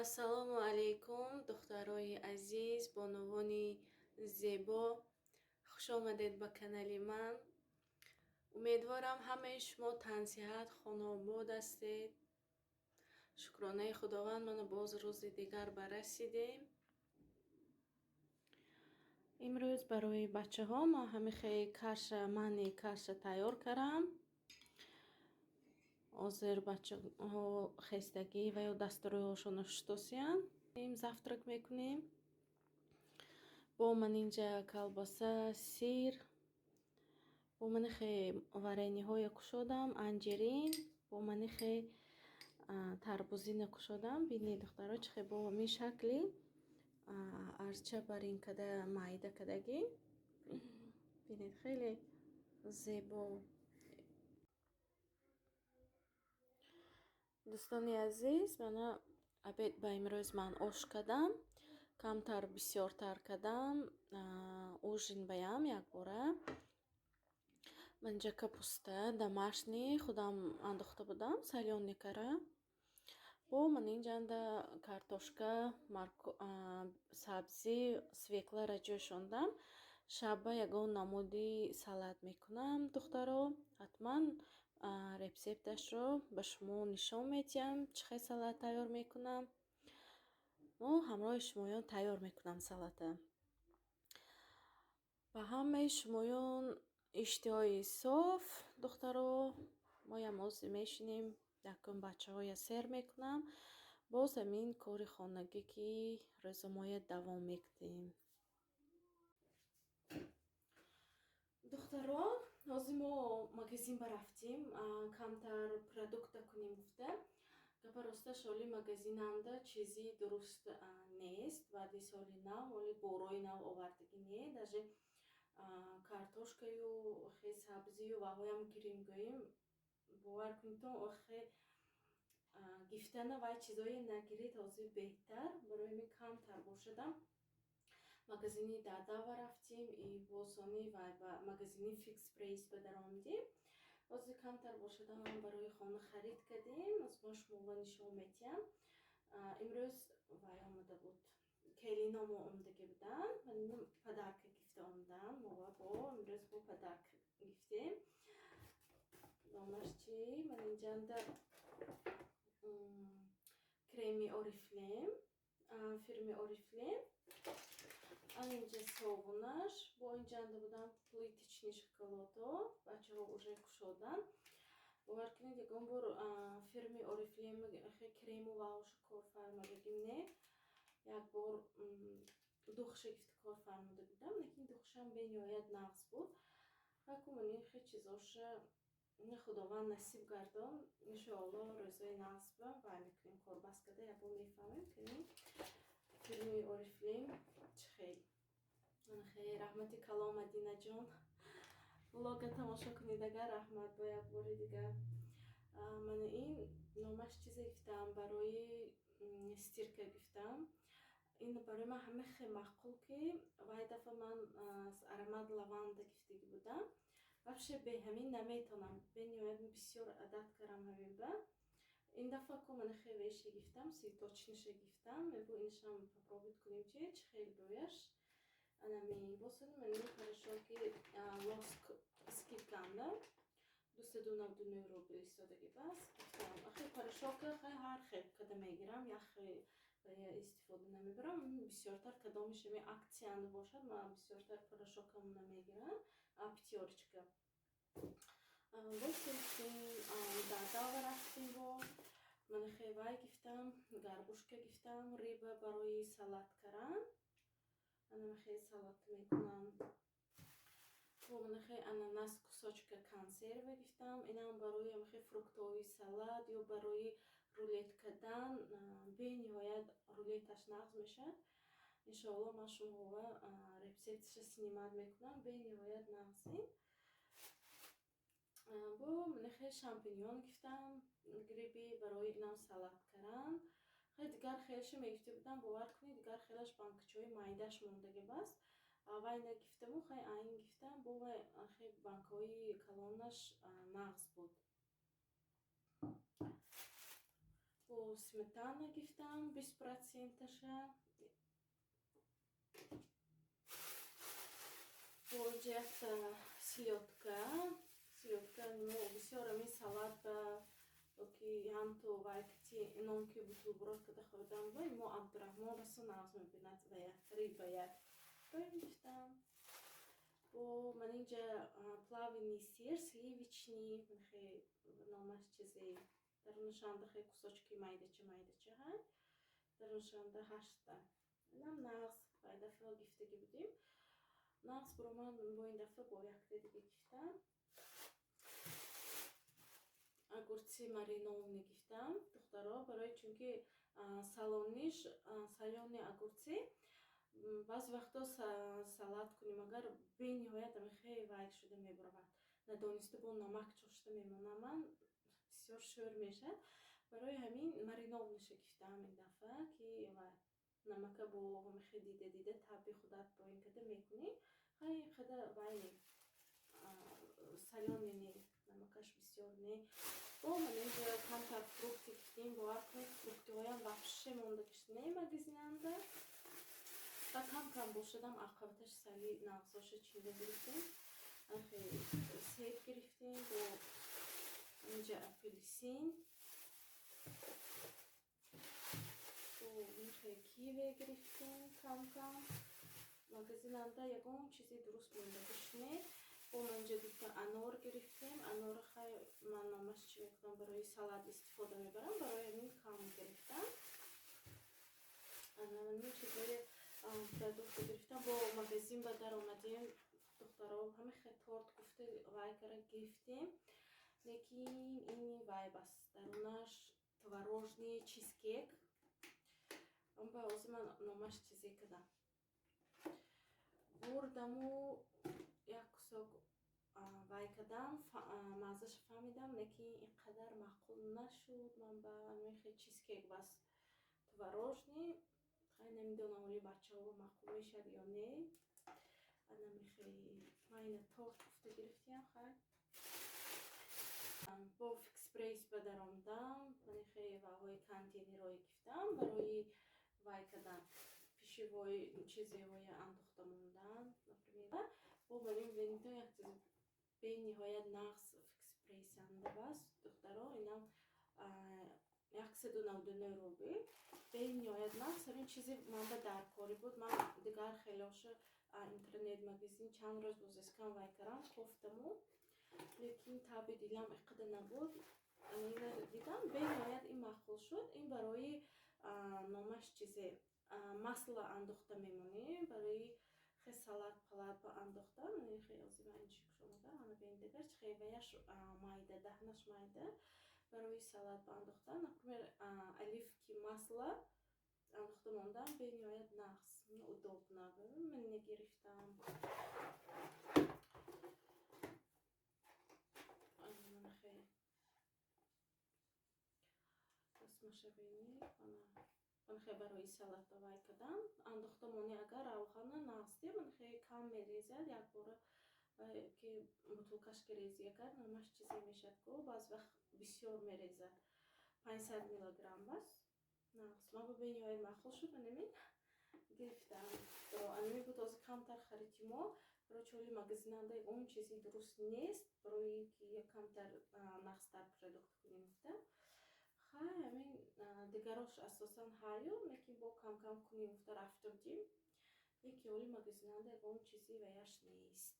Ассалому алайкум, духтарои азиз, бонувони зебо. Хуш омадед ба канали ман. Умедворам, ҳамаи шумо тансиҳат, хонаобод ҳастед. Шукронаи Худованд, мана боз рӯзи дигар барасидем. Имрӯз барои бачаҳо ман ҳамихе каша, манный каша тайёр кардам. Ҳозир бачаҳо хестагӣ ва ё дасту рӯйҳошонро шустосиянд. Завтрак мекунем. Бо ман инҷа колбаса, сыр, бо манихе варенье ҳое кушодам, анҷирин, бо манихе тарбузина кушодам. Бинед, духтаро, чӣ хел бо ҳамин шакли арча барин када, майда кадагӣ. Бинед, хеле зебо. Дӯстони азиз, мана обед ба имрӯз ман ош кардам, камтар бисёртар кардам, ужин баям якбора. Ман инҷа капуста домашний худам андохта будам, солёный кара. Бо ман инҷанда картошка, сабзӣ, свекла ра ҷӯшондам. Шаба ягон намуди салат мекунам, духтаро. Ҳатман рецепташро ба шумо нишон медиҳам, чӣ хел салат тайёр мекунам. Мо ҳамроҳи шумоён тайёр мекунам салата. Ба ҳамаи шумоён иштиҳои соф, духтаро. Моям ҳозир мешинем, якум бачаҳоя сер мекунам. Боз ҳамин кори хонагӣ, ки рӯзомоя давом мекунем. Духтаро, ҳозир мо магазин барафтем, камтар продукта кунем гуфта. Гапа росташ, оли магазинанда чизи дуруст нест. Баъди соли нав оли борои нав овардагӣ не, даже картошкаю хе сабзию ваҳоям гирим гӯем, бовар кунедтон, охе гифтана вай чизое нагиред, ҳозир беҳтар. Барои ми камтар бошадам магазини Дадава рафтем и босони вай ба магазини Фикс Прайс ба даромадем. Ҳозир камтар бошадам барои хона харид кардем. Аз ма шуморо нишон медиҳам. Имрӯз вай омада буд, келиномо омадагӣ буданд, подарка гифта омаданд. Мо бо имрӯз бо подарка гифтем. Номаш чи? Ман инҷанда креми Орифлем, фирми Орифлем, ан инҷа совунаш, бо инҷанда будам плиточный шоколадҳо, бачаҳо уже кушоданд. Бовар кунед, ягон бор фирми Орифлем крему ваоша кор фармодагим не. Як бор духша гифта кор фармода будам, лекин духшам бениҳоят нағз буд. Ҳакумани хе чизоша Худованд насиб гардон, иншоалло, рӯзои нағзба вай мекунем, корбас карда ябо мефаҳмем, кунем фирми Орифлем чӣ хел. Хеле раҳмати калом, Мадинаҷон, влога тамошо кунед агар, раҳмат бо як бори дигар. Мана ин номаш чизе гифтам, барои стирка гифтам. Ин барои ман ҳама хел маъқул, ки вай дафъа ман аромат лаванда гифтагӣ будам. Вообще бе ҳамин наметонам, бениҳоят бисёр адат кардам ҳамин ба. Ин дафъа ку мана хел веша гифтам, цветочный ша гифтам. Мегӯ, иншам попробовать кунем, чи чӣ хел бӯяш. Анами босани ман ин порошоки Лоск скидка анда 299 рубл истодаги бас гифтам. Ахи порошока хай ҳар хел када мегирам, яхе истифода намебарам. Бисёртар кадомиш ами аксияанда бошад, ман бисёртар порошокам намегирам. Пятёрочка. Боз гирифтем, Дадава рафтем, бо манахе вай гифтам, горбушка гифтам, рыба барои салат кардан. Анамахе салат мекунам. Бо манахе ананас кусочка консерва гифтам. Инам барои амахе фруктовый салат ё барои рулет кардан, бениҳоят рулеташ нағз мешавад. Иншоалло, ман шуморо рецепташа снимать мекунам, бениҳоят нағзин. Бо манахе шампиньон гифтам, грибы, барои инам салат кардан. Хеле дигар хелша мегифта будам, бовар кунед, дигар хелаш банкачаҳои майдаш мондагӣ баст. Вай нагифтаму хай айн гифтам, бо вай хе банкаҳои калонаш нағз буд. Бо Бо сметана гирифтам, 20 проценташа. Бо инҷа якта селёдка. Селёдка мо бисёр ами салат ба ки ҳамту вайкати нон ки бутерброд када хӯрдан, вай мо Абдураҳмон расо нағз мебинад вая рыбая гирифтам. Бо ман инҷа плавленый сыр сливочный, номаш чизе, дарунашанда хе кусочки майдача майдача ҳай, дарунашанда ҳашта. Инам нағз, вай дафъа гифтагӣ будем, нағз буромад. Бо ин дафъа бо якта дига гифтам. Огурцы маринованный гифтам, духтаро, барои чунки салониш солёный огурцы баъзе вақто салат кунем, агар бениҳоят ами хеле вайк шуда мебуравад, надониста бо намак чошта мемонам ман, бисёр шӯр мешавад. Барои ҳамин маринованныйша гифтам ин дафъа, ки намака бо ҳамихе дида дида таби худат бо ин када мекунӣ. Хай, қада вай не, солёный не, намакаш бисёр не. Бо ман инҷа камтар фрукты гифтем. Бовар кунед, фруктиҳоям вообще мондагиш не магазинанда ва кам кам бошадам, ақабаташ сали нағзоша чида гирифтем. Себ гирифтем, бо инҷа апельсин, бо киви гирифтем кам кам. Магазинанда ягон чизи дуруст мондагиш не. Бо манҷа дута анор гирифтем. Анор хай, ман номаш чӣ мекунам, барои салат истифода мебарам, барои ҳамин кам гирифтам. Анамин чизои продукты гирифтам. Бо магазин ба даромадем, духтаро, ҳами хе торт гуфта вай кара гирифтем, лекин ини вай бас, дарунаш творожный чизкейк. Ба ози ман номаш чизе кардам, бурдаму як кусок вай кардам, маззаша фаҳмидам, лекин ин қадар маъқул нашуд ман ба мехе чизкейк бас творожный. Хай, намедонам, оли бачаҳо маъқул мешавад ё не. Ана мехе майна торт гуфта гирифтиям. Хай, бо Фикс Прайс ба даромадам, манихе ваҳои контейнерҳое гирифтам барои вай кардан, пищевой чизеҳои андохта мондан, например. Бо барин венито як чиз бениҳоят нағз Фикс Прайсанда бас, духтаро, инам 199 рубл, бениҳоят нағз. Ҳамин чизи манба даркорӣ буд. Ман дигар хелоша интернет магазин чанд рӯз бозискам вай кардам, кофтаму, лекин таби дилам иқада набуд. Ина дидам, бениҳоят ин маъқул шуд. Ин барои номаш чизе, масло андохта мемонӣ, барои хе салат палат ба андохтан. Хе озима инчи кушомада, ана бендагар хе ваяш майда, даҳнаш майда, барои салат ба андохтан, например, оливки масло андохта мондан бениҳоят нағз, удобно. Ман гирифтам. Хе расмаша бинед, ана хе барои салата вай кардам, андохта монӣ, агар равғана нағз де, ман хе кам мерезад якбора, ки бутылкаш ки рези, агар намаш чизе мешад ку, баъз вақт бисёр мерезад. 500 миллиграмм бас, нағз, ман ба бениҳоят маъқул шуд, манамин гирифтам. Анами буд ҳозир камтар хариди мо, барои чоли магазинанда он чизи дуруст нест, барои ки камтар нағзтар продукт кунем гуфта. Хай, ҳамин дигарош асосан ҳаю, лекин бо кам кам кунем гуфта рафта будем, лекин оли магазинанда ягон чизи ваяш нест.